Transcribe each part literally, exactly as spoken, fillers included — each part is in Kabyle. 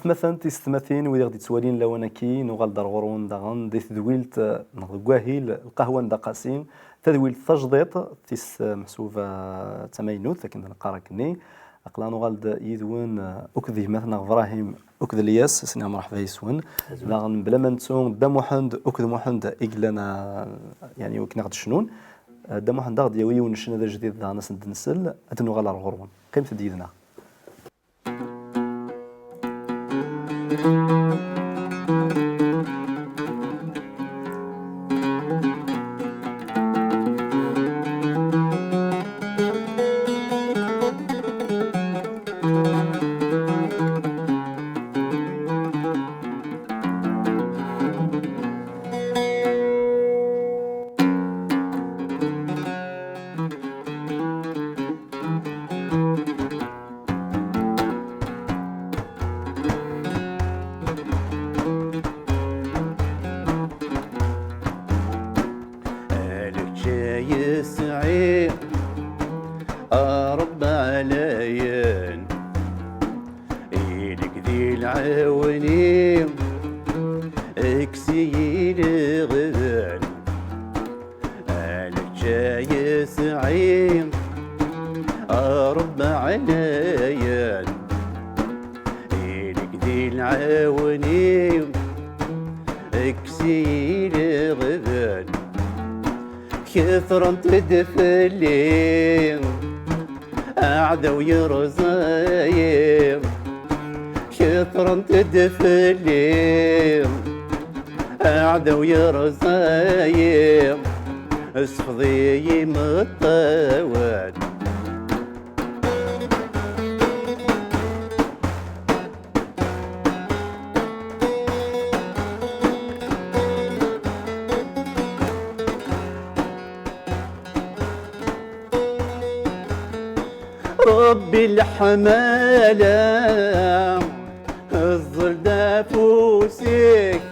Atmaten, tisetmatin, wid i ɣ-d-ittwalin lawan-agi, nuɣal-d ar ɣur-wen daɣen di tedwilt, eh, neɣ deg wahil, lqahwa n Dda Qasi, tadwilt tajdiṭ, tis, eh, meḥsub, eh, d tamaynut, akken d neqqar akkenni. Aql-aɣ nuɣal-d yid-wen, eh, akked gma-tneɣ Brahim, akked Lyas, asen-nniɣ mreḥba yes-wen. Azul. Daɣen, bla ma nettu Dda Muḥend, akked Muḥend i yellan, eh, yeɛni, akken i ɣ-d-cnun. Eh, Dda Muḥend, a ɣ-d-yawi yiwen n ccna d ajdid, daɣen ad sen-d-nsel, ad nuɣal ar ɣur-wen. Qqimet-d yid-neɣ. A leččay sɛiɣ a Ṛebbi ɛlayen, ilek di lɛawni, kkes-iyi leɣben. A leččay sɛiɣ a Ṛebbi ɛlayen, ilek di lɛawni, kkes-iyi leɣben. Ketṛent-d fell-i aɛdaw yerẓa-yi, ketṛent-d fell-i aɛdaw yerẓa-yi, sfeḍ-iyi imeṭṭawen. Ṛebbi leḥmala, ẓẓel-d afus-ik,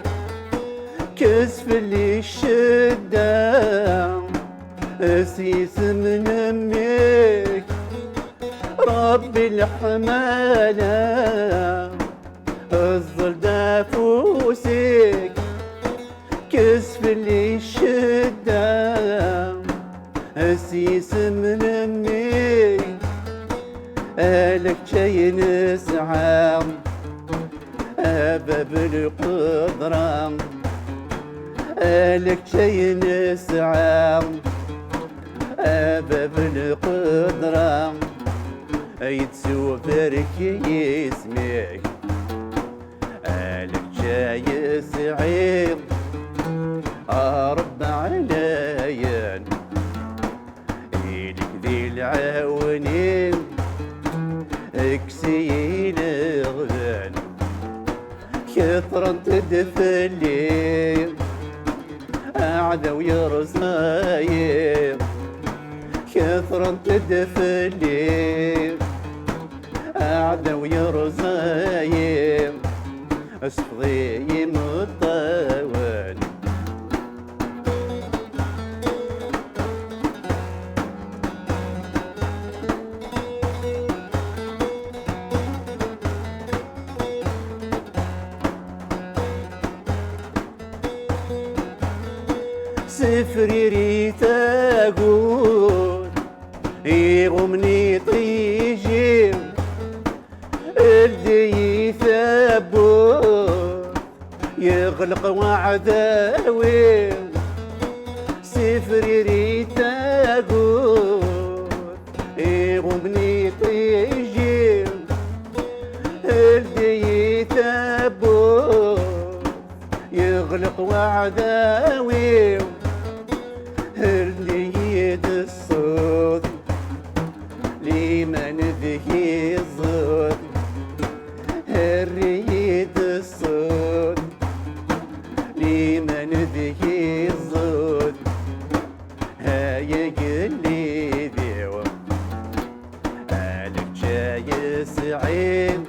kkes fell-i ccedda, s yisem n mmi-k. Ṛebbi leḥmala, ẓẓel-d afus-ik, kkes fell-i ccedda, s yisem n mmi-k. Ala kečč ay nesɛa, a bab lqudra, ala kečč ay nesɛa, a bab lqudra, yettbarek yisem-ik. Ala kečč ay sɛiɣ a Ṛebbi ɛlayen, ilek di lɛawni, kkes-iyi leɣben. Ketṛent-d fell-i aɛdaw yerẓa-yi, ketṛent-d fell-i aɛdaw yerẓa-yi, sfeḍ-iyi imeṭṭawen. Sefrir-iyi tagut, iɣummen iṭij-iw, ldi-yi tawwurt, yeɣleq waɛdaw-iw. Sefrir-iyi tagut, iɣummen iṭij-iw, ldi-yi tawwurt, yeɣleq waɛdaw-iw. Err-iyi-d ṣṣut, liman deg-i ẓẓut. Err-iyi-d ṣṣut, liman deg-i ẓẓut. Ay agellid-iw, a leččay sɛiɣ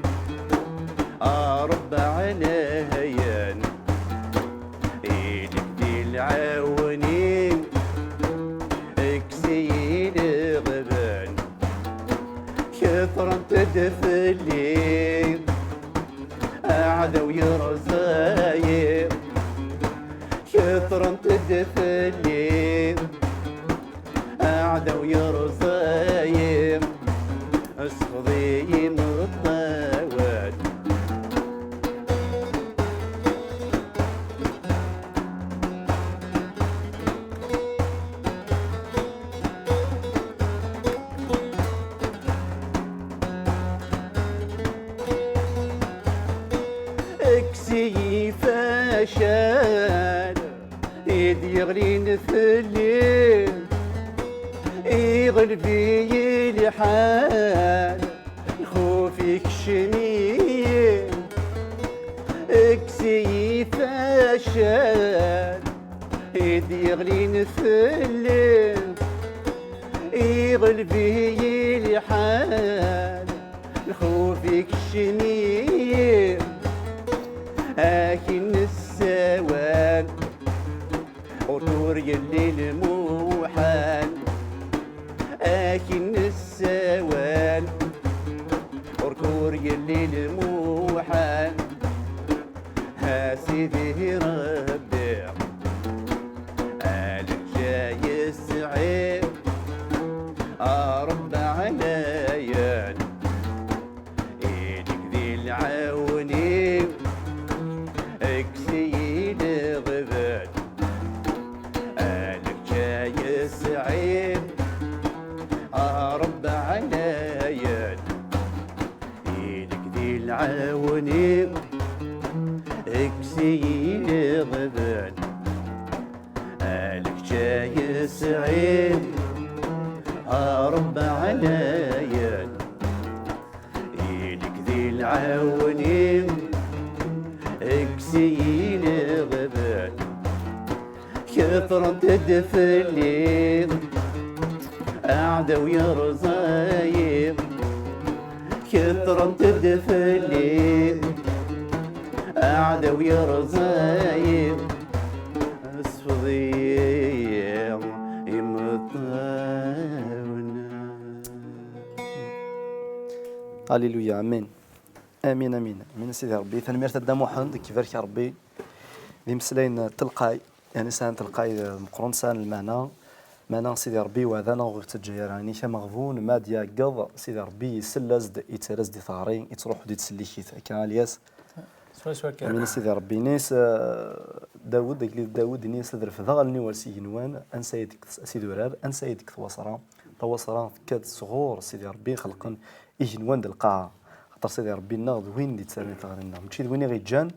a Ṛebbi ɛlayen, ilek di lɛawni, kkes-iyi leɣben. Ketṛent-d fell-i Aɛdaw yerẓa-yi, kettrent-d fell-i. Aɛdaw yerẓa-yi, sfeḍ-iyi imeṭṭawen. Kkes-iyi facal i d-yeɣlin fell-i, iɣleb-iyi lḥal, lxuf ikcem-iyi. Kkes-iyi facal i d-yeɣlin fell-i, iɣleb-iyi lḥal, lxuf ikcem-iyi. Akin nessawal, ur ur yelli lmuḥal. Akin nessawal, ur ur yelli lmuḥal. A Sidi Rebbi, a leǧǧa yesɛi, a Rebbi ɛlayen, inek di lɛawni, kkes-iyi leɣbal, a leǧǧa yesɛi, a Rebbi ɛlayen. Ilek di lɛawni, kkes-iyi leɣbal, a lekǧa yesɛi, a Rebbi ɛlayen. Ilek di lɛawni, kkes-iyi leɣbal. Kettrent-d fell-i, aɛdaw yerẓa-yi. Kettrent-d fell-i, aɛdaw yerẓa-yi. Sfeḍ-iyi imeṭṭawen. Alléluia, amin. Amin, amin. Amin, Sidi Ṛebbi. Tanemmirt a Dda Muḥend, ad k-ibarek Ṛebbi. D imeslayen telqay. Yeɛni sɛan telqay, eh, meqqren, sɛan lmeɛna. Meɛna Sidi Ṛebbi iwɛed-aneɣ ur ɣ-ittaǧǧa ara. Inek ameɣbun, ma ad iɛeggeḍ, Sidi Ṛebbi isell-as-d, ittarra-as-d i teɣri, ittruḥu-d ittsellik-it. Akka, a Lyas? Swaswa kan. Amin a Sidi Ṛebbi. Ini-as, eh, Dawed, agellid Dawed, ini-as: "Ad refdeɣ allen-iw ar s igenwan, ansa i d-tekkes, s idurar, ansa i d-tekkes twaṣra." Tawaṣra tekka-d sɣur Sidi Ṛebbi, xelqen igenwan d lqaɛa. Axaṭer Sidi Ṛebbi-nneɣ d win d-ittarran i teɣri-nneɣ, mačči d win i ɣ-iǧǧan.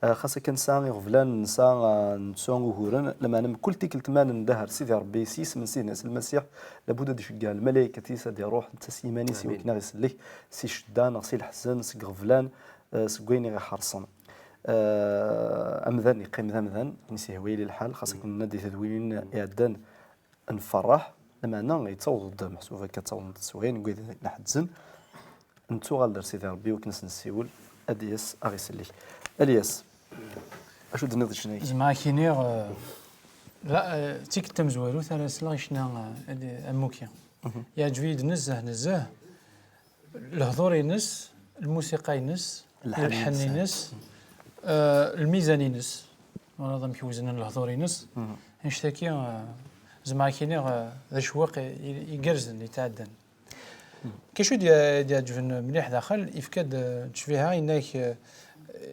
Eh, xas akken nesɛa iɣeblan, nesɛa, eh, nettu uguren, lameɛna mkul tikkelt ma nendeh ar Sidi Ṛebbi s yisem n Sidna Ɛisa Lmasiḥ, labud ad iceggeɛ lmalaykat-is, ad iṛuḥ netta s yiman-is i wakken ad ɣ-isellek si ccedda neɣ si leḥzen, seg iɣeblan, eh, seg wayen i ɣ-iḥerṣen. Eh, amdan yeqqim d amdan, akken i s-ihwa yili lḥal, xas akken nenna-d di tedwilin iɛeddan, nferreḥ, lameɛna yettaweḍ-d, meḥsub akka ttawḍen-d teswiɛin n wid i aɣ-iḥeddzen, nettuɣal-d ar Sidi Ṛebbi wakken ad s-nessiwel, ad d-yas ad ɣ-isellek. A Lyas, acu d-tenniḍ i ccna-agi? Zemreɣ ad k-iniɣ, eh, la, eh, d tikkelt tamezwarut ara sleɣ i ccna, eh, ad, amuki. Yeɛǧeb-iyi-d nezzeh, nezzeh. Lehdur-ines, lmusiqa-ines, lḥen-ines, lḥen-ines, eh, lmizan-ines, twalaḍ amek weznen lehdur-ines. Annect-agi, eh, zemreɣ ad k-iniɣ, eh, d acewwiq i, i, igerrzen, yetɛeddan. Kacu i d-, i d-iɛeǧben mliḥ daxel, yefka-d, eh, ttecbiha, yenna-k, eh,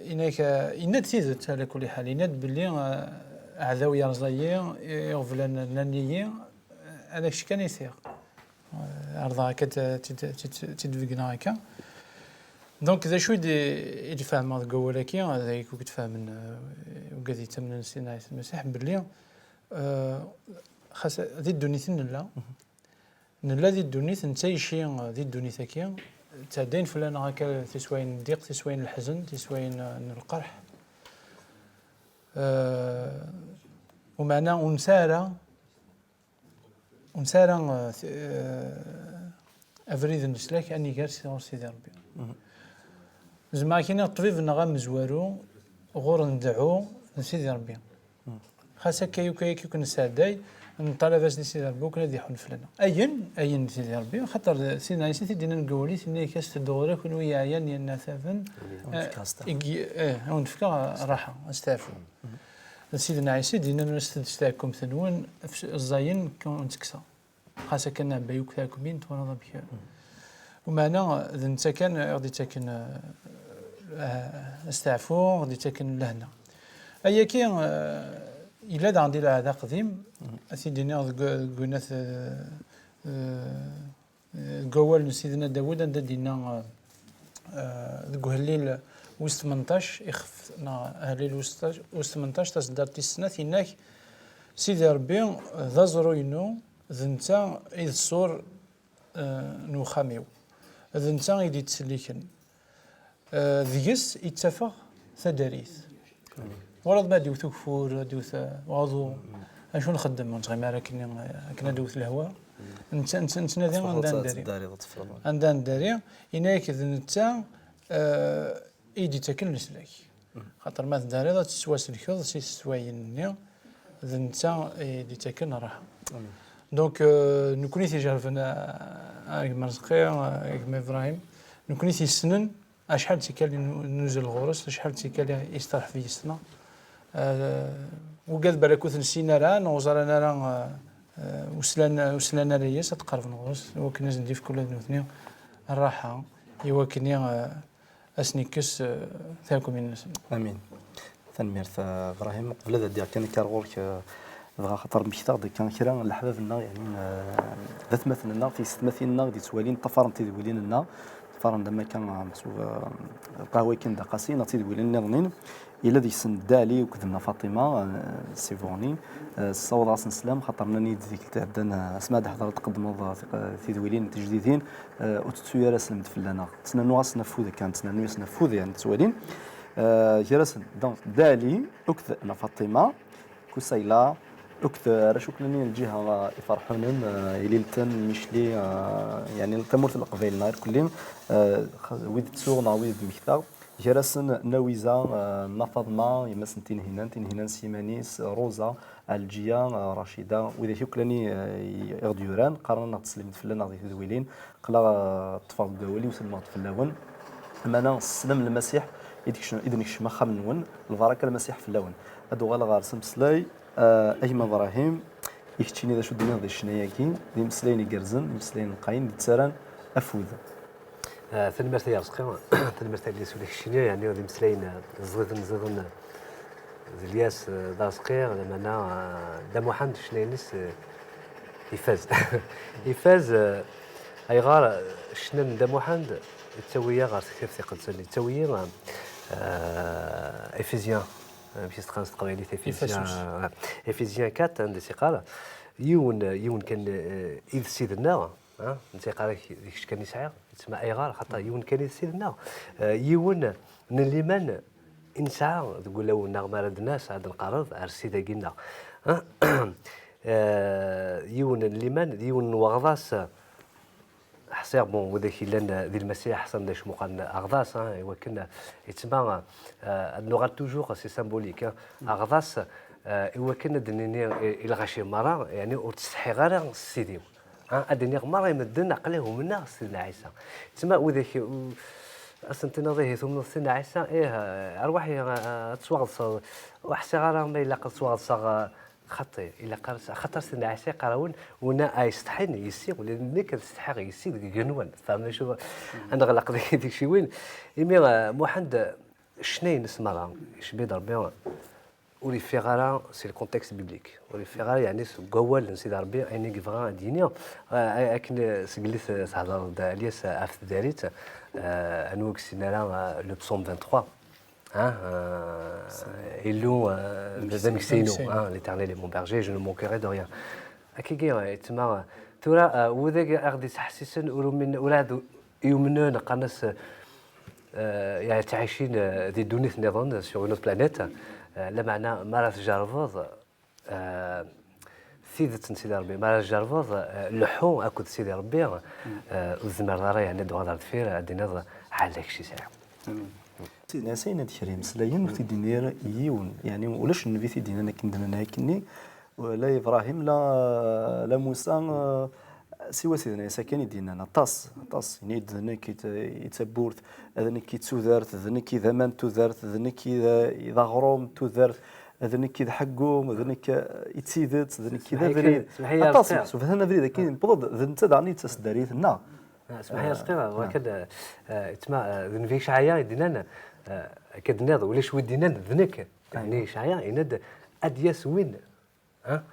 yenna-k, eh, yenna-d tidet, ala kulli ḥal, yenna-d belli, eh, aɛdaw yerẓa-yi, iɣeblan rnan-iyi, eh, ala kečč kan i tiɣ. Eh, ɛerḍeɣ akka ad tt-, tt-, tt-, tt-id-beggneɣ akka. Donc, d acu i d-, i d-fehmeɣ deg wawal-agi, d ayek ur k-d-fehmen, eh, ugad yettamnen s Sidna Ɛisa Lmasiḥ, belli, eh, xas di ddunit i nella, nella di ddunit, nettɛici di ddunit-agi, ttɛeddayen fell-aneɣ akka tiswayin n ddiq, tiswayin n leḥzen, tiswayin, eh, n lqerḥ. Eh, umeɛna ur nesɛi ara Ur nesɛi ara, eh, t-, eh, abrid n leslak a niger si ɣur Sidi Ṛebbi. Zemreɣ ad k-iniɣ ṭṭbib-nneɣ amezwaru ɣur ndeɛɛu d Sidi Ṛebbi. Xas akka, yakk ayagi ur k-nesɛedday, neṭṭalab-as di Sidi Ṛebbi akken ad iḥunn fell-aneɣ. Ayen, ayen n Sidi Ṛebbi, xaṭer d Sidna Ɛisa i t-id-yennan deg wawal-is, yenna-ak: "As-d ɣur-i, a kunwi yeɛyan yenneɛtaben, eh, i y-, eh, a wen-d-fkeɣ rraḥa, asteɛfu." D Sidna Ɛisa i d-yennan: "As-d s tɛekkumt-nwen, af-, ẓẓayen, ur wen-ttekkseɣ." Xas akken nɛebba yakk tiɛekkumin, twalaḍ amek. Umeɛna d netta kan i ɣ-d-ittaken, eh, asteɛfu, i ɣ-d-ittaken lehna. Ayagi, eh, yella daɣen di Lɛehd Aqdim, ad t-id-iniɣ deg, deg winat, eh, eh, deg wawal n Sidna Dawed, anda d-yenna, eh, eh, deg uhellil wis tmenṭac, ixef, neɣ ahellil wis tmenṭac, taseddart tis snat, yenna-k: "Sidi Ṛebbi d aẓru-inu, d netta i d ṣṣur, eh, n uxxam-iw, d netta i d-ittselliken, eh, deg-s i ttafeɣ tadarit." Twalaḍ ma ad d-iwet ugeffur, ad d-iwet, eh, waḍu, acu nxeddem? Ur nettɣimi ara akken, akken ad d-iwet lehwa. Netta, netta, nettnadi anda ad neddari. Anda ad neddari, yenna-yak d netta, eh, i d-ittaken leslak. Xaṭer ma teddariḍ, ad tettwaselkeḍ si teswayin-nni, d netta i d-ittaken rraḥa. Donc, euh, nekkni t-ijerben, a, a gma Rezqi, a gma Ibrahim, nekkni t-yessnen, acḥal d tikkal i nu-, nuzzel ɣur-s, acḥal d tikkal i yesteṛḥeb yis-neɣ. Euh, ugad balak ur t-nessin ara, neɣ ur ẓran ara, euh, euh, ur slan, ur slan ara yes, ad qerben ɣur-s, i wakken ad sen-d-yefk ula d nutni rraḥa, i wakken, euh, ad sen-ikkes, eh, tiɛekkumin-nsen. Amin. Tanemmirt, eh, Ibrahim. Qbel ad ddiɣ kan akka ar ɣur-k, eh, dɣa xaṭer mmektaɣ-d akka kra n leḥbab-nneɣ, yeɛni, eh, d atmaten-nneɣ, tiyessetmatin-nneɣ i d-yettwalin, ṭṭafaren tidwilin-nneɣ, ṭṭafaren-d am akka, eh, meḥsub, eh, lqahwa-agi n Dda Qasi, neɣ tidwilin nniḍen. Yella deg-sen Dda Ɛli akked Nna Faṭima, eh, si Buɣni. Eh, ssawḍeɣ-asen sslam, xaṭer nnan-iyi-d tikkelt iɛeddan, eh, asmi ad d-ḥḍreɣ tqeddmeḍ, eh, tiq-, tidwilin tijdidin, eh, ur tettu ara aslem-d fell-aneɣ. Ttnernuɣ-asen afud kan, ttnernu-asen afud, yeɛni ttwalin. Eh, gar-asen, donc, Dda Ɛli akked Nna Faṭima, Kusayla, akked, eh, ara cuklen-nni n lǧiha, eh, Iferḥunen, eh, Ililten, Micli, eh, yeɛni tamurt n Leqbayel neɣ irkelli, eh, xa-, wid ttuɣ neɣ wid d-mmektaɣ. Gar-asen Nawiza, eh, Nna Faḍma, yemma-s n Tinhinan, Tinhinan s yiman-is, Ruza, Ɛelǧiya, eh, Racida, widak akk llan i, eh, i ɣ-d-yuran, qqaren-aneɣ-d teslimt fell-aneɣ di tedwilin, aql-aɣ, eh, ṭṭfeɣ deg wawal-iw, selmeɣ-d fell-awen. Amana sslam n Lmasiḥ i d-kecm-, i d-nekcem axxam-nwen, lbaraka n Lmasiḥ fell-awen. Ad uɣaleɣ ɣer-s ameslay, eh, a gma Ibrahim, i keččini d acu d-tenniḍ di ccna-agi, d imeslayen igerrzen, imeslayen lqayen, d-ttarran afud. Eh, tanemmirt ay Arezqi, tanemmirt a Ilyas ula keččini, yeɛni d imeslayen, eh, ẓiden, ẓiden, eh, d Ilyas, eh, d Arezqi, lameɛna, eh, Dda Muḥend ccna-ines, eh, ifaz. Ifaz, eh, ayɣer, eh, ccna n Dda Muḥend yettawi-yaɣ ɣer Tektabt Iqedsen, yettawi-yi, eh, Éphésiens, eh, amek i s-teqqaren s teqbaylit, Éphésiens, Éphésiens. Eh, Éphésiens quatre, anda i s-yeqqar, yiwen, yiwen kan, eh, i d Ssid-nneɣ, Ha? Netta yeqqar-ak d kečč kan i sɛiɣ, yettma ayɣer? Xaṭer yiwen kan i d Ssid-nneɣ. Eh, yiwen n liman i nesɛa deg wulawen-nneɣ, mi ara d-nas, ad nqerreb ar Ssid-agi-nneɣ. Ha? Eh, yiwen n liman, d yiwen n weɣḍas, ḥṣiɣ, bon, widak yellan di Lmasiḥ ḥṣan d acu meqqren aɣḍas, ha, i wakken yettma, eh, ad nuɣal toujours, c'est symbolique, ha. Aɣḍas, eh, i wakken ad d-nini i, i lɣaci merra, yeɛni ur ttsetḥiɣ ara s Ssid-iw. Ha, ad iniɣ merra i medden, aql-i umneɣ Sidna Ɛisa. Tma widak, u-, ad sen-tiniḍ, ihi tumneḍ Sidna Ɛisa? Ih, arwaḥ i, a-, ad tettwaɣeḍseḍ. Ur ḥṣiɣ ara ma ilaq ad ttwaɣeḍseɣ, a, xaṭi. Ilaq ara s-, axaṭer Sidna Ɛisa yeqqar-awen: "Win a yessetḥin yis-i, ula d nekk ad ssetḥiɣ yis-i deg igenwan." Tfehmem acu? Ad neɣleq deg tikciwin. Imi, a, Muḥend, ccna-ines merra, icebbi-d Ṛebbi. Ur yeffiɣ ara si le contexte biblique, ur yeffiɣ ara, yeɛni, seg wawal n Sidi Ṛebbi, ayen i yebɣa ad d-yini. A-, a-, akken, eh, seg li t-, thedreḍ-d, a Ilyas, ɣef tdarit, eh, anwa ur yessin ara, eh, le psaume vingt-trois, hein, eh, Illu, eh, baba ameksa-inu, hein, l'Éternel est mon berger, je ne manquerai de rien. Akkagi, eh, yettma, tura, eh, widak i ɣ-d-yettḥessisen ur umin, ur ɛad yumnen, qqaren-as, eh, yeɛni, ttɛicin, eh, di ddunit nniḍen, sur une autre planète. Eh, lameɛna, mi ara tjerrbeḍ, eh, tidet n Sidi Ṛebbi, mi ara tjerrbeḍ, eh, leḥḥu akked Sidi Ṛebbi, eh, ur tzemreḍ ara, yeɛni, ad d-tuɣaleḍ ar deffir, ad d-tiniḍ: "Ɛad d kečč i sɛiɣ." Amin. Sidna Ɛisa yenna-d kra imeslayen ur t-id-yenni ara i yiwen. Yeɛni ulac nnbi t-id-yennan akken d-nenna akkenni, la Ibrahim, la, la Musa, eh, siwa Sidna Ɛisa kan i d-yennan aṭas, aṭas. Yenna-d: "D nekk i d, i d tawwurt, d nekk i d tudert, d nekk i d aman n tudert, d nekk i d, i d aɣrum n tudert, d nekk i d ḥeggu, d nekk, eh, i d tidet, d nekk i d abrid." Aṭas, subhan abrid akken newweḍ-d, d netta daɣen i d taseddarit-nneɣ. Ah, smeḥ-iyi, Asqi, bɣiɣ ad, eh, yettma, eh, d nnbi Icɛaya i d-yennan, eh, akka d-tenniḍ, ulac wi d-yennan d nekk. Yeɛni Icɛaya yenna-d ad d-yas win, ha?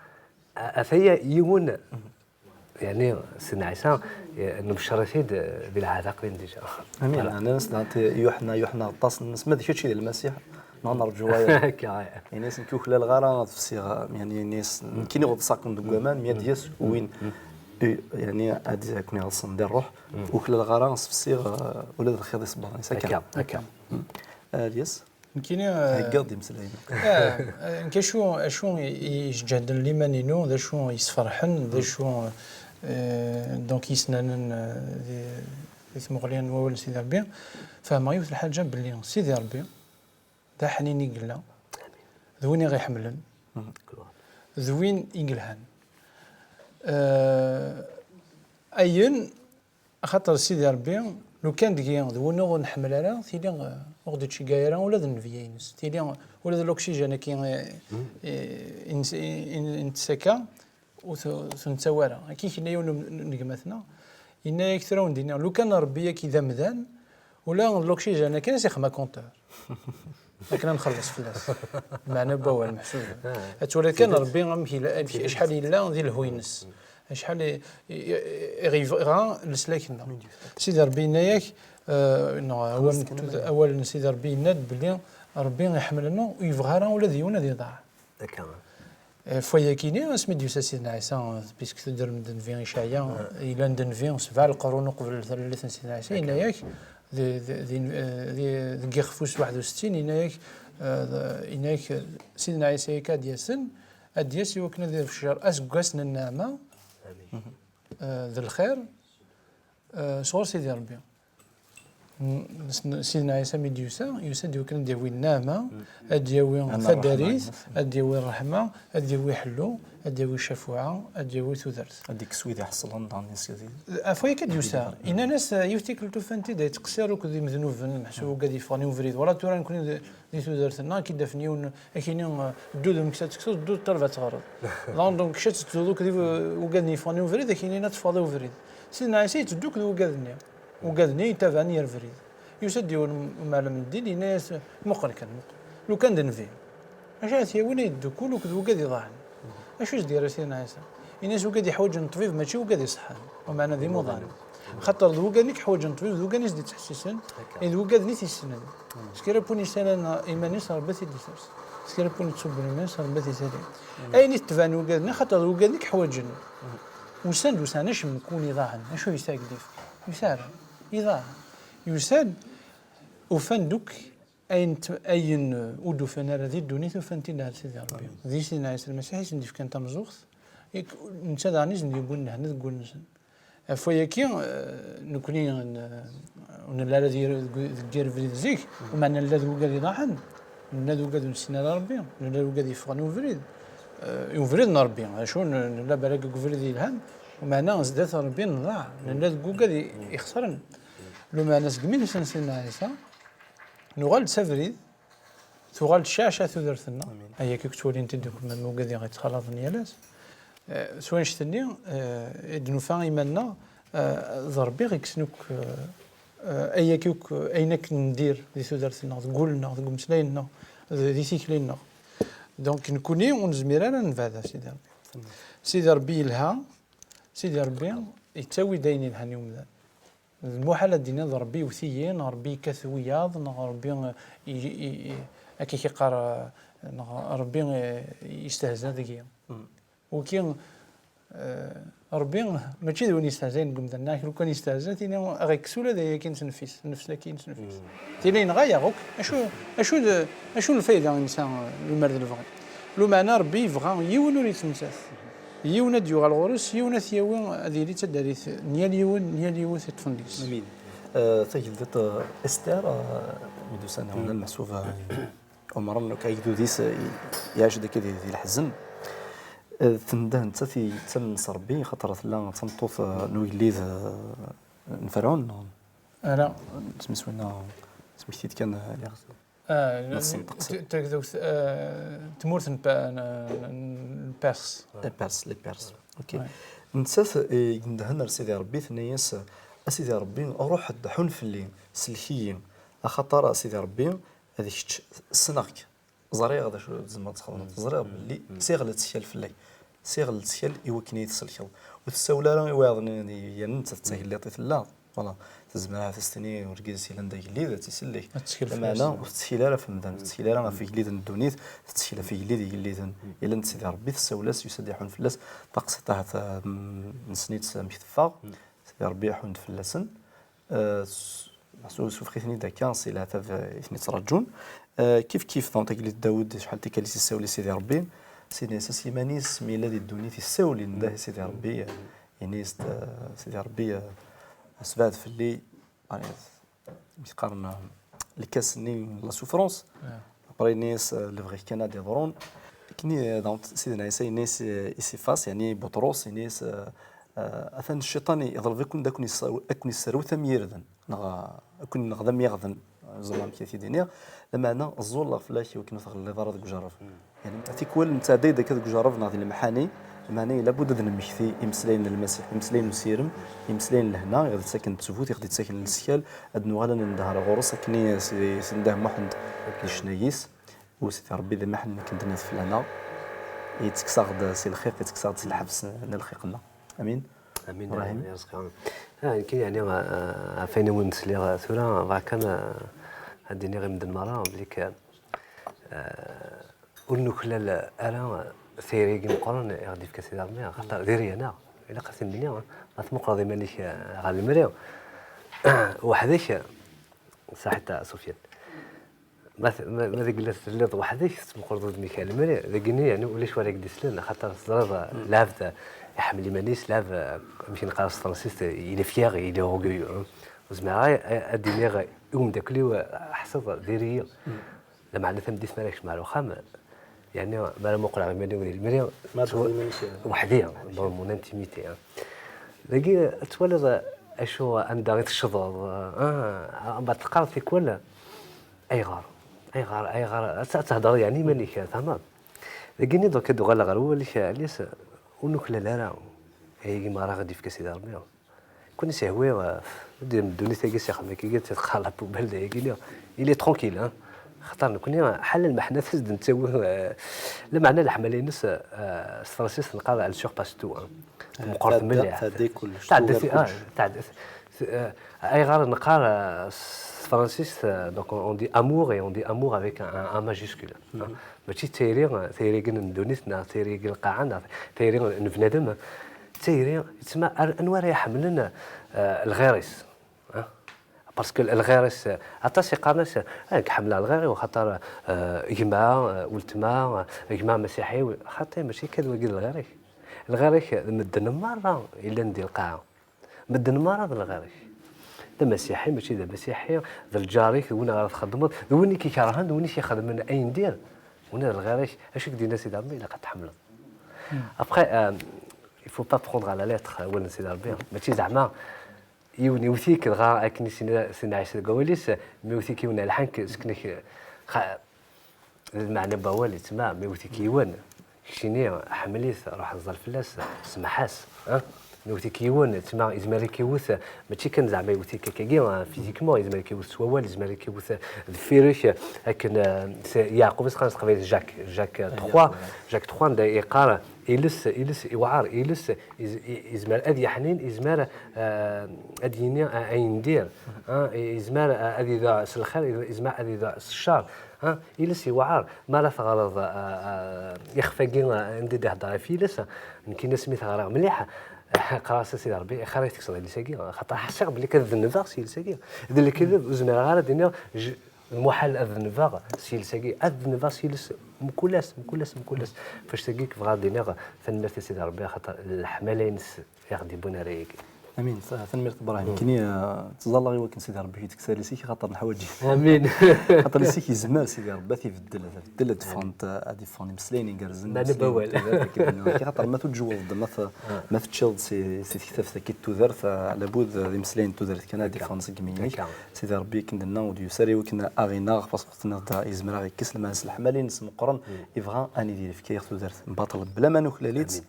A-, ataya yiwen, yeɛni Sidna Ɛisa, eh, nbeccer-it-id, eh, di lɛahd aqdim dija. Amin. Voilà. Ɛni s-, dant Yuḥna, Yuḥna aṭas n-, ma d kečč i d Lmasiḥ, neɣ nerǧu wayeḍ. Akka, eh. Ini-as nekk ur klaleɣ ara ad fsiɣ, yeɛni ini-as nekkini ɣeḍseɣ-ken deg waman, mi ad d-yas win, eh, yeɛni ad ken-iɣeḍsen di ṛṛuḥ, ur klaleɣ ara ad fsiɣ, eh, ula d lxiḍ isebbaḍen-is. Akka. Akka, akka. Mm. Alyas? Nekkini, eh, theggaḍ-d imeslayen. Eh, eh, nekk acu, acu i, i yesǧehden liman-inu, d acu yesferḥen, d acu, eh, donc yesnanen, eh, di, di tmuɣli n wawal n Sidi Ṛebbi, fehmeɣ yiwet lḥaǧa belli Sidi Ṛebbi d aḥnin i yella, d win i ɣ-iḥemmlen, d win i yelhan. Eh, ayen, axaṭer Sidi Ṛebbi, lukan deg-i d win ur nḥemmel ara, tili, eh, ur ɣ-d-ittceggiɛ ara ula d nnbiya-ines. Tili, ula d l'oxygène-agi, eh, eh, i nes-, i, i, i nettess akka, ur t-, ur t-nettawi ara. Akka i k-yenna yiwen n, n gma-tneɣ, yenna-yak tura wen-d-iniɣ, lukan Ṛebbi-agi d amdan, ula d l'oxygène akken ad s-ixem compteur. Akken ad nxelleṣ fell-as. Meɛna n wawal meḥsub. Ad twaliḍ kan Ṛebbi amek yella, amek, acḥal yella di lehhu-ines. Acḥal i, i, i, i ɣ-yebɣa leslak-nneɣ. Sidi Ṛebbi yenna-yak, eh, neɣ awal n tud-, awal n Sidi Ṛebbi yenna-d belli Ṛebbi iḥemmel-aneɣ, ur yebɣi ara ula d yiwen ad iḍaɛ. Akka. Eh, ɣef wayakini, asmi d-yusa Sidna Ɛisa, puisque teddrem-d nnbi Icɛaya, yella d nnbi sebɛa leqrun uqbel talalit n Sidna Ɛisa, yenna-yak, di, di, di, eh, di, deg ixef wis waḥed u settin, yenna-yak, eh, yenna-yak, eh, Sidna Ɛisa yak ad d-yasen, ad d-yas i wakken ad ibeccer aseggas n nneɛma, eh, d lxir, eh, sɣur Sidi Ṛebbi. N-, s-, Sidna Ɛisa mi d-yusa, yusa-d i wakken ad d-yawi nneɛma, ad d-yawi tadarit, ad d-yawi ṛṛeḥma, ad d-yawi ḥellu, ad d-yawi ccafuɛa, ad d-yawi tudert. Ad d-ikkes wid iḥeṣlen daɣen. Ɣef wayagi ad d-yusa, innan-as, eh, yiwet tikkelt ufan-t-id yettqeṣṣir akked imednuben, meḥsub ugad yeffɣen i ubrid. Wala tura nekni d, di tudert-nneɣ, ad k-id-afen yiwen, ad k-yini, eh, ddu d umeksa ad tekseḍ, ddu d ṭṭaleb ad teɣreḍ. Donc, donc, kečč ad tettedduḍ akked i-, ugaden yeffɣen i ubrid, ad k-yini ad teffɣeḍ i ubrid. Sidna Ɛisa yetteddu akked wugad-nni. Ugad-nni yettabaɛen yir brid. Yusa-d yiwen umɛellem n ddin, yenna-yas, muqel kan, muqel. Lukan d nnbi, acu ara t-yawin ad yeddukkul akked wugad iḍaɛen? Acu i s-d-yerra Sidna Ɛisa? Yenna-yas, ugad yeḥwaǧen ṭṭbib, mačči ugad iṣeḥḥan, umeɛna d imuḍan. Xaṭer d wugad-nni i yeḥwaǧen ṭṭbib, d wugad-nni i s-d-ittḥessisen, i d wugad-nni i t-yessnen. S kra n win yessalan iman-is, Ṛebbi ad t-id-isers. S kra n win yettṣubben iman-is, Ṛebbi ad t-isali. Ayen i tetebɛen wugad-nni, xaṭer d wugad-nni i yeḥwaǧen. Usan-d, ur sɛan acemmek, win iḍaɛen. Acu yesɛa deg ddif? Ur yesɛi ara. Iḍaɛ. Yusa-d, ufan-d akk ayen t-, ayen, uh, ur d-ufan ara di ddunit, ufan-t-id ar Sidi Ṛebbi. Di Sidna Ɛisa Lmasiḥ i sen-d-ifkan tameẓẓuɣt, ik-, netta daɣen i sen-d-yewwin lehna deg wul-nsen. Ɣef wayagi, uh, nekni, uh, ur nelli ara di, deg, deg yir brid zik, umeɛna nella d wugad iḍaɛen, nella d wugad ur nessin ara Ṛebbi, nella d wugad yeffɣen i ubrid. Uh, i ubrid n Ṛebbi, acu n-, nella barag deg ubrid yelhan, umeɛna zdat Ṛebbi nḍaɛ, nella deg wugad i-, ixesren. Lumeɛna segmi d-yusa Sidna Ɛisa, nuɣal-d s abrid, tuɣal-d cceɛca tudert-nneɣ. Amin. Ayagi i yettwalin-t-id akk ma ugad i ɣ-yettxalaḍen yal ass. Eh, s wanect-nni, eh, i d-nufa iman-nneɣ, eh, d Ṛebbi i ɣ-yekksen akk, eh, eh, ayagi akk, ayen akken ndir di tudert-nneɣ, deg wul-nneɣ, deg umeslay-nneɣ, d-, di tikli-nneɣ. Donc, nekkni ur nezmir ara ad nebɛed ɣef Sidi Ṛebbi. Sidi Ṛebbi yelha, Sidi Ṛebbi yettawi-d ayen yelhan i umdan. D lmuḥal ad d-tiniḍ Ṛebbi iwet-iyi, neɣ Ṛebbi yekkat wiyaḍ, neɣ Ṛebbi, eh, i, i, i, akka i k-iqqar, eh, neɣ Ṛebbi, eh, yestehza deg-i. Waki, eh, Ṛebbi mačči d win yestehzayen deg umdan, neɣ lukan yestehza, tini ad ɣ-ikkes ula d ayagi n tnefis, nnefs-agi n tnefis. Tili yenɣa-yaɣ akk. Acu, acu d, acu n lfayda i nesɛa, eh, lemmer d lebɣi? Lumeɛna Ṛebbi yebɣa yiwen ur yettmettat. Yiwen ad d-yuɣal ɣur-s, yiwen ad t-yawi ad yili d tadarrit n yal yiwen, n yal yiwet yeṭṭfen deg-s. Amin. Eh, tageldiṭ, eh, Esther, eh, mi d-usan ɣer lmeḥsub, eh, umren akk agdud-is, eh, iɛac dagi di, di leḥzen. Eh, tendeh nettat i yettamen s Rebbi, xaṭer tella d tameṭṭut, eh, n ugellid, eh, n Ferɛun, neɣ? Ala. Isem-is winna, isem-ik-t-id kan, eh, liɣ. Ah, n-, senṭeq-, t-, tagdudt, eh, tmurt n Pa-, n, n Perse. Les Perses, les Perses. Ok. Ouais. Nettat, eh, i yendehen ar Sidi Rebbi, tenna-yas: "A Sidi Rebbi, ruḥ-d, ḥun fell-i, sellek-iyi. Axaṭer, a Sidi Rebbi, d kečč ssneɣ-k. Ẓriɣ d acu tzemreḍ txedmeḍ. Ẓriɣ belli siɣ lettkal fell-ak. Siɣ lettkal i wakken i yi-tsellkeḍ." Ur tessawel ara i wayeḍ-nni, yerna nettat d tagelliḍt i tella. Voilà. Tezmer ahat ad s-tini urgaz-is yellan d agellid, ad tt-isellek. Ad tettkel fell-as. Lameɛna ur tettkil ara ɣef medden, ur tettkil ara ɣef igelliden n ddunit, tettkel ɣef igellid igelliden. Yellan d Sidi Rebbi, tessawel-as, yusa-d iḥun fell-as. Taqsiṭ ahat, ah, m-, nessen-itt amek teffeɣ. Sidi Rebbi iḥun-d fell-asen. Ah, s-, s-, sufeɣ-iten-id akka, si leɛtab, ah, i ten-ittraǧun. Ah, kif kif, donc, tagellidt Dawed, acḥal tikkal i s-issawel i Sidi Rebbi. Sidi Ɛisa s yiman-is, mi yella di ddunit, issawel, indeh i Sidi Rebbi, ah, ini-as-d, ah, Sidi Rebbi, ah, sbeɛd fell-i, ah, mi qqaren, ah, lkas-nni n la souffrance. Après, ini-as, ah, lebɣi-k kan ad d-iḍrun. Akken i, ah, donc, Sidna Ɛisa ini-as, ah, i Sifas, yeɛni Buṭrus, ini-as, ah, ah, atan cciṭan iḍleb-iken ad ken-isserw-, ad ken-isserwet am yirden, neɣ, ah, ad ken-ineɣ d am yiɣden, ẓriɣ amek i t-id-iniɣ, lameɛna ẓẓulleɣ fell-ak i wakken ur tɣelliḍ ara deg ujerreb. Yeɛni, tikwal nettɛedday-d akka deg ujerreb neɣ di lemḥani, lameɛna yella buded ad nemmekti imeslayen n Lmasiḥ, imeslayen n usirem, imeslayen n lehna, i ɣ-d-ittaken ttbut, i ɣ-d-ittaken lettkal, ad nuɣal ad nendeh ar ɣur-s akken i s-, s-, indeh Muḥend di ccna-is, u Sidi Rebbi d amaḥen akken d-nniḍ fell-aneɣ, yettekkes-aɣ-d si lxiq, yettekkes-aɣ-d si lḥebs n lxiq-nneɣ. Amin. Amin. Ibrahim. Amin, ya Rizqi. Ah, nekk, yeɛni, ah, ɣef wayen i wen-d-sliɣ, ah, tura, bɣiɣ kan, ah, ad d-iniɣ i medden merra belli k-, ah, ur nuklal ara tayri-agi meqqren i ɣ-d-yefka Sidi Ṛebbi, axaṭer diri-yaneɣ. Ilaq ad t-nini, ma tmuqleḍ iman-ik, ah, ɣer lemri, weḥd-k, saḥit a Sufyan. Ma t-, ma, ma deg la telliḍ weḥd-k, tettmuquleḍ udem-ik ar lemri, dagini, yeɛni, ulac wara k-d-islen, axaṭer teẓriḍ, ah, lɛebd iḥemmel iman-is, lɛebd, ah, amek i neqqar s tefransist, il est fier, il est orgueilleux, hein. Ur zmireɣ ara, ah, ad d-iniɣ i umeddakel-iw, ah, ḥṣiḍ, diri-yi. Lameɛna tameddit mi ara kecmeɣ ar uxxam, yeɛni, mi ara muqleɣ iman-iw di lemri, ma ttwa-, txedmeḍ iman-ik, weḥd-i, dans mon intimité, hein. Dagi, ad twaliḍ acu, anda i tecceḍeḍ, ah, ah, ma teqqareḍ tikwal, ayɣer, ayɣer, ayɣer, ad t-, ad thedreḍ, yeɛni, iman-ik, tfehmeḍ? Dagini, donc, ad d-uɣaleɣ ɣer wawal-ik, Alice, ur nuklal ara, ayagi merra i ɣ-d-yefka Sidi Ṛebbi. Kuni s ihwi, eh, di ddunit-agi s ixxamen-agi, ad teqqar la poubelle dayagi-nni, il est tranquille, hein. Xaṭer nekni, ḥala lmeḥnat i s-d-nettawi, eh, lameɛna leḥmala-ines, eh, s tefransist neqqar elle surpasse tout, hein. Eh, meqqret mliḥ. Tɛedda kullec, tɛedda, ah, tɛedda, eh, ayɣer neqqar, eh, s tefransist, eh, donc on, on dit amour et on dit amour avec un, un, un majuscule, hein. Mačči d tayri, tayri-agi n ddunit, neɣ tayri-agi n lqaɛa, neɣ tayri n bnadem. D tayri, yettma, ar-, anwa ara iḥemmlen, eh, lɣir-is, eh? Parce que lɣir-is, eh, aṭas iqqaren-as, eh, nekk ḥemmleɣ lɣir-iw, xaṭer, eh, gma, eh, weltma, eh, gma masiḥi, xaṭi, mačči akka d wagi d lɣir-ik. Lɣir-ik d medden merra yellan di lqaɛa. Medden merra d lɣir-ik. D amasiḥi, mačči d amasiḥi, d lǧar-ik, d win ara txedmeḍ, d win i k-ikerhen, d win i k-ixedmen ayen dir, win d lɣir-ik, acu i k-d-yenna Sidi Ṛebbi, ilaq ad tḥemmleḍ. Après, euh, il faut pas prendre à la lettre awal n Sidi Ṛebbi. Mačči zeɛma yiwen iwet-ik, dɣa akken i s-yenna Sidna Ɛisa deg wawal-is, mi iwet-ik yiwen alḥan-k, sken-ak, xa-, d lmeɛna n wawal, yettma, mi iwet-ik yiwen, keččini, ḥemmel-it, ruḥ ẓẓal fell-as, semmeḥ-as, ah? Mi iwet-ik yiwen, yettma, yezmer ad k-iwet, mačči kan zeɛma iwet-ik akkagi, ah, physiquement, yezmer ad k-iwet s wawal, yezmer ad k-iwet deffir-k, akken, ah, s-, Yeɛqub i s-qqaren s teqbaylit Jacques, Jacques trois, Jacques trois, anda yeqqar, iles, iles iwɛer, iles iz-, i-, yezmer ad yeḥnin, yezmer, ah, ad yini, ah, ayen dir, ah, yezmer, ah, ad iduɛ s lxir, yezmer ad iduɛ s ccer, ah, iles iwɛer. Mi ara teɣreḍ, ah, ah, ixef-agi, ah, anda i d-ihedder ɣef yiles, nekkini asmi t-ɣriɣ mliḥ, qqareɣ-as a Sidi Ṛebbi, axir i tekkseḍ iles-agi, xaṭer ḥṣiɣ belli ad dennbeɣ s yiles-agi. D lekdeb, ur zmireɣ ara ad iniɣ j-, muḥal ad dennbeɣ s yiles-agi, ad dennbeɣ s yiles mkul ass, mkul ass, mkul ass. F annect-agi bɣiɣ ad iniɣ tanemmirt i Sidi Ṛebbi, axaṭer leḥmala-ines i ɣ-d-yewwin ar ayagi. Amin. Tanemmirt Ibrahim. Kini, eh, ttẓallaɣ i wakken Sidi Ṛebbi k-id-kkes allas-ik, axaṭer neḥwaǧ-it. Amin. Axaṭer allas-ik yezmer Sidi Ṛebbi ad t-ibeddel, ad t-ibeddel, ad d-ffɣent, ad d-iffɣen imeslayen igerrzen, imeslayen n tudert, akken d-nniɣ. Axaṭer ma tujjweḍ-d, ma t- ma teččiḍ si si tektabt-agi n tudert, eh, ɛlabud, eh, d imeslayen n tudert kan ad d-iffɣen seg imi-inek. Sidi Ṛebbi, akken d-nenna, ur d-yusi ara i wakken ad aɣ-ineɣ, parce que tenniḍ-d yezmer ad aɣ-ikkes, lmeɛna s leḥmala-ines meqqren, yebɣa ad nidi, yefka-yaɣ tudert n baṭel bla ma nuklal-itt.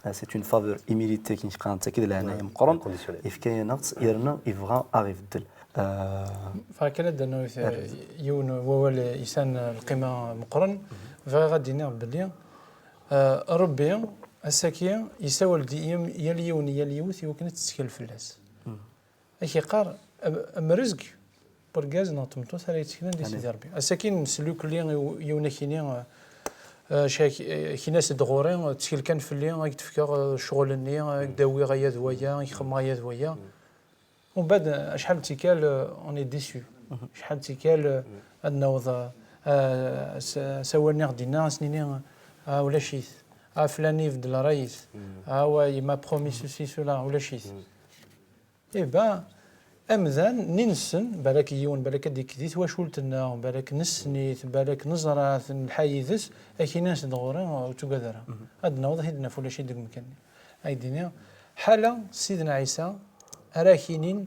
Ah, c'est une faveur imméritée, akken i qqaren, d leɛnaya meqqren. Yefka-yaneɣ-tt, yerna yebɣa ad aɣ-ibeddel. Ah, Bɣiɣ kan ad d-rnuɣ yiwen wawal yesɛan lqima meqqren. Bɣiɣ ad d-iniɣ belli, ah, Ṛebbi ass-agi yessawal-d i yal yiwen, i yal yiwet, i wakken ad tettkel fell-as. Ad k-iqqar, am- am rrezg n urgaz neɣ n tmeṭṭut ara yetteklen di Sidi Ṛebbi. Ass-agi neslukli i w- yiwen akini, ah, cak- ah, kini-as-d ɣur-i, ttkel kan fell-i, ad k-d-fkeɣ, ah, ccɣel-nni, ad k-d-awiɣ aya d waya, ad k-xedmeɣ aya d waya. Umbeɛd, ah, acḥal d tikkal, ah, on est déçu. Acḥal d tikkal, ah, ad naweḍ, ah, ah, s- s awal-nni ɣ-d-inna, ad s-nini, ah, ulac-it. Ah, flan ibeddel ṛṛay-is. Ah, wa, il m'a promis ceci, cela, ulac-it. Eh ben, amdan-nni nessen, balak yiwen, balak ad d-ikk di twacult-nneɣ, balak nessen-it, balak neẓra-t, nelḥa yid-s, ad k-inin as-d ɣur-i, ur ttugad ara. Ad d-naweḍ ad t-id-naf ulac-it deg umkan-nni. Ad k-d-iniɣ, ḥala Sidna Ɛisa ara ak-inin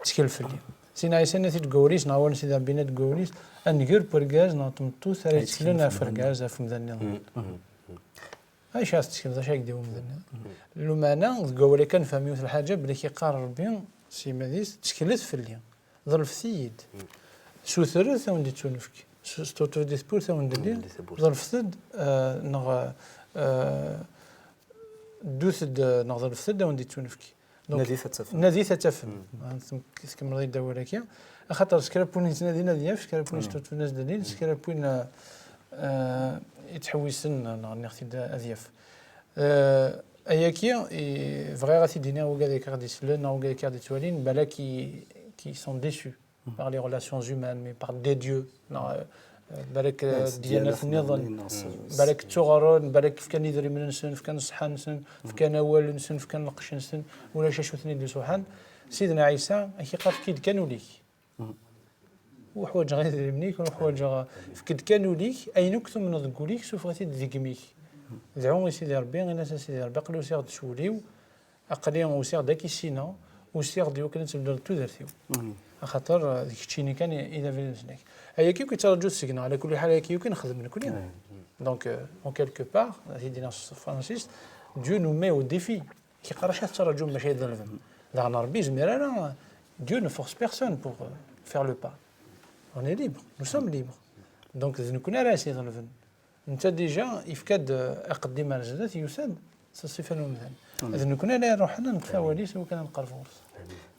ttkel fell-i. Sidna Ɛisa yenna-t-id deg wawal-is, neɣ awal n Sidi Ṛebbi yenna-t deg wawal-is, ad nger n urgaz neɣ n tmeṭṭut ara yetteklen ɣef urgaz, ɣef umdan-nniḍen. Acu ara tettekleḍ, acu ara k-d-iwin umdan? Lumeɛna, deg wawal-a kan nefhem yiwet n lḥaǧa, belli k-iqqar Ṛebbi s yiman-is, tteklet fell-i, ḍelfet-iyi-d. Sutret, ad wen-d-ittunefk. Su- Sṭuṭufet di tewwurt, ad wen-d-llin. Ḍelfet-d, eh, neɣ, eh, ddut-d, eh, neɣ ḍelfet-d, ad wen-d-ittunefk. Donc, Nadit ad tafem. Nadit ad tafem. Ah, tem- Tkemmleḍ-iyi-d awal-agi. Axaṭer s kra n win yettnadin ad yaf, s kra n win yesṭuṭufen ad s-d-llin, s kra n win, eh, eh, yettḥewwisen, neɣ nniɣ-t-id ad yaf. Eh, ayagi, i- bɣiɣ ad t-id-iniɣ i wigad akka ɣ-d-isellen, neɣ wigad akka ɣ-d-ittwalin, balak qui, qui sont déçus par les relations humaines, mais par des dieux, neɣ, eh, balak, eh, ddyanat nniḍen, balak ttuɣren, balak fkan idrimen-nsen, fkan ṣṣeḥḥa-nsen, fkan awal-nsen, fkan lqecc-nsen, ulac acu ten-id-isuḥan. Sidna Ɛisa, ak-iqqar, efk-iyi-d kan ul-ik. Ur ḥwaǧeɣ idrimen-ik, ur ḥwaǧeɣ, efk-d kan ul-ik, ayen akk tumneḍ deg wul-ik, sufeɣ-it-id deg imi-k. Dɛu i Sidi Ṛebbi, ini-as a Sidi Ṛebbi, aql-i usiɣ-d s wul-iw, aql-i usiɣ-d ad k-issineɣ, usiɣ-d i wakken ad tbeddleḍ tudert-iw. Axaṭer, eh, d keččini kan i i d abrid-nsen-ak. Ayagi akk yettraǧu seg-neɣ, ɛla kulli ḥal ayagi akk i nexdem nekni. Donc, euh, en quelque part, ad t-id-iniɣ s tefransist, Dieu nous met au défi. K-iqqar acu tettraǧum bac ad ḍelben. Daɣen Ṛebbi yezmir ara, Dieu ne force personne pour, euh, faire le pas. On est libre, nous sommes libres. Donc d nekni ara as-iḍelben. Netta déjà yefka-d, euh, aqeddim ar zdat, yusa-d s ṣṣifa n umdan. D nekni ara iruḥen ad neṭṭef awal-is i wakken ad nqerreb ɣur-s.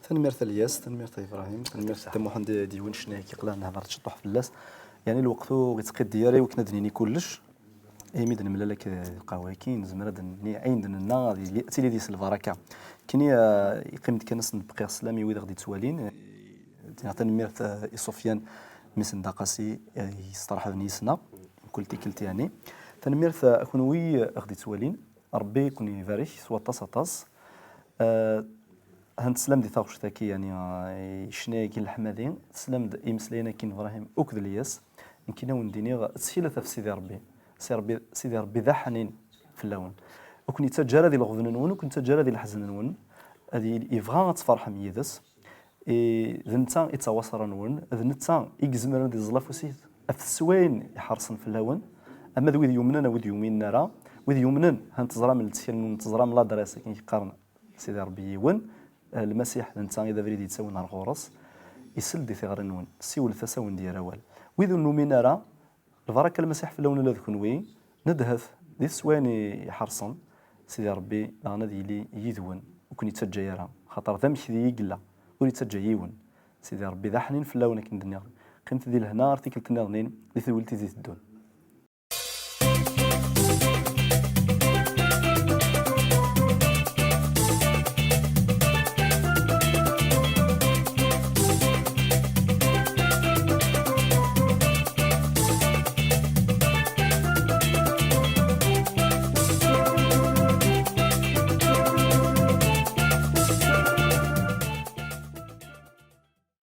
Tanemmirt a Lyas, tanemmirt a Ibrahim, tanemmirt a Dda Muḥend, d yiwen ccna i k-iqlan nehder ciṭuḥ fell-as. Yeɛni lweqt ur yettqiddi ara i wakken ad d-nini kullec. Imi d-nemlal akked lqahwa-agi, nezmer ad d-nini ayen d-nenna ad yili, ad tili deg-s lbaraka. Kini, eh, yeqqim-d kan ad s-nebqi sslam i wid i ɣ-d-yettwalin. Eh, ttiniɣ tanemmirt, eh, i Sufyan, mmi-s n Dda Qasi, eh, yesteṛḥaben yis-neɣ, mkul tikkelt yeɛni. Tanemmirt, eh, a kunwi, eh, i ɣ-d-yettwalin. Ṛebbi i ken-ibarek s waṭas aṭas. Eh, han teslam di taɣect-agi, yeɛni, eh, i ccna-agi n leḥmadi, teslam-d i imeslayen-agi n Ibrahim akked Lyas. Nekkini a wen-d-iniɣ, ttkilet ɣef Sidi Ṛebbi. Si Ṛebbi, Sidi Ṛebbi d aḥnin fell-awen. Ur ken-yettaǧǧa ara di leɣben-nwen, ur ken-yettaǧǧa ara di leḥzen-nwen. Ad yili, yebɣa ad tferḥem yid-s. I, d netta i d tawaṣra-nwen, d netta i izemren ad iẓẓel afus-is ɣef teswayin iḥerṣen fell-awen, ama d wid yumnen, a wid yuminen ara, wid yumnen, han teẓram lettkal-nwen, teẓram l'adresse akken i qqaren Sidi Ṛebbi yiwen, eh, Lmasiḥ d netta i d abrid yettawin ar ɣur-s, isell-d i tiɣri-nwen, siwlet-as a wen-d-yerr awal. Wid ur numin ara, Lbaraka n Lmasiḥ fell-awen ula d kenwi, nedhet di teswayin iḥerṣen, Sidi Ṛebbi daɣen ad yili yid-wen, ur ken-yettaǧǧa ara, axaṭer d amekdi i yella, ur yettaǧǧa yiwen. Sidi Ṛebbi d aḥnin fell-awen akken d-nniɣ. Qqimet di lehna ar tikkelt nniḍen di tedwilt i d-iteddun.